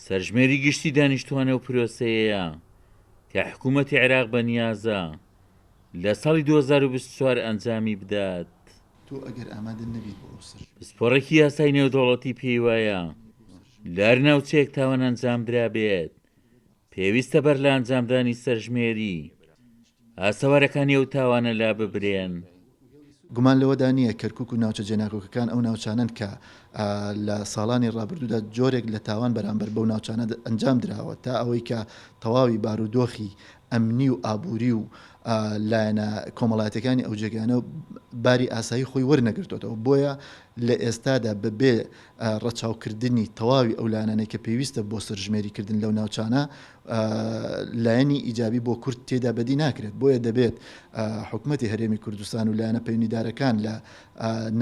سەرژمێری گشتی دانیشتووان ئەو پرۆسەیەیە کە حکوومەتی عێراق بەنیازە لە ساڵی 2024 ئەنجامی بدات. تۆ ئەگەر ئامادە نەبیت بۆ ئەو سەرژمێرییە. پسپۆڕێکی یاسای نێودەوڵەتی پێی وایە لە هەر ناوچەیەک تاوان ئەنجامدرابێت، پێویستە بەر لە ئەنجامدانی سەرژمێری، ئاسەوارەکانی ئەو تاوانە لاببرێن. گومان لەوەدا نییە کەرکوک و ناوچە جێناکۆکەکان ئەو ناوچانەن کە لە ساڵانی ڕابردوودا جۆرێک لە تاوان بەرامبەر بەو ناوچانە ئەنجام دراوە تا ئەوەی کە تەواوی بارودۆخی ئەمنی و ئابووری و لایەنە کۆمەڵایەتیەکانی ئەو جێگانە باری ئاسایی خۆی وەرنەگرتۆتەوە بۆیە لە ئێستادا بەبێ ڕەچاوکردنی تەواوی ئەو لایەنانەی کە پێویستە بۆ سەرژمێری کردن لەو ناوچانە لایەنی ئیجابی بۆ کورد تێدا بەدی ناکرێت بۆیە دەبێت حکومەتی هەرێمی کوردستان و لایەنە پەیوەندیدارەکان لە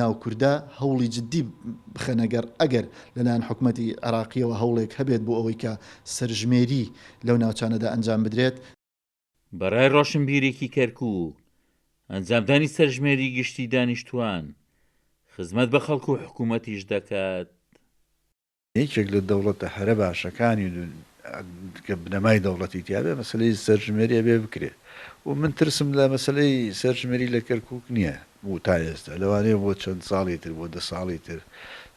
ناو کوردا هەوڵی جدی بخەنە گەڕ ئەگەر لەلایەن حکومەتی عێراقیەوە هەوڵێک هەبێت بۆ ئەوەی کە سەرژمێری لەو ناوچانەدا ئەنجام بدرێت. بە ڕای ڕۆشنبیرێکی کەرکووک، ئەنجامدانی سەرژمێری گشتی دانیشتووان خزمەت بە خەڵک و حکوومەتیش دەکات. یەکێک لە دەوڵەتە هەرە باشەکانی کە بنەمای دەوڵەتی تیابێ مەسەلەی سەرژمێری ئەبێ بکرێ و من ترسم لە مەسەلەی سەرژمێری لە کەرکوک نییە و تا ئێستا لەوانەیە بۆ چەند ساڵی تر بۆ دە ساڵی تر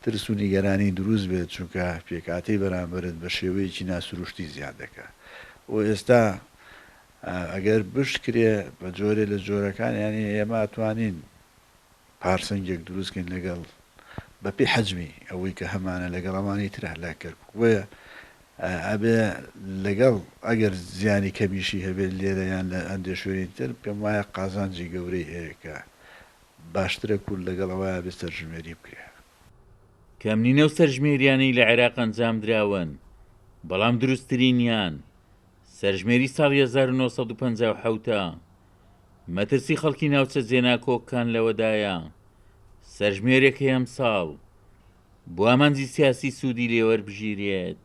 ترس و نیگەرانی دروست بێت چونکە پێکهاتەی بەرامبەرت بە شێوەیەکی ناسروشتی زیاد دەکا و ئێستا ئەگەر بشکرێ بە جۆرێ لە جۆرەکان یانی ئێمە ئەتوانین پارسەنگێک دروست کەین لەگەڵ بە پێی حەجمی ئەوەی کە هەمانە لەگەڵ ئەوانی ترا لە کەرکوک بۆیە ئەبێ لەگەڵ ئەگەر زیانی کەمیشی هەبێت لێرە یان لە هەندێ شوێنی تر پێم وایە قازانجی گەورەی هەیە کە باشترە کورد لەگەڵ ئەوەیا بێ سەرژمێری بکرێ. کەم نین ئەو سەرژمێریانەی لە عێراق ئەنجامدراون، بەڵام دروستترینیان سەرژمێری ساڵی 1957 ە. مەترسی خەڵکی ناوچە جێناکۆکەکان لەوەدایە سەرژمێرێکەی ئەمساڵ بۆ ئامانجی سیاسی سوودی لێوەربگیرێت.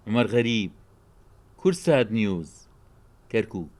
عومەر غەریب، کوردسات نیوز، کەرکووک.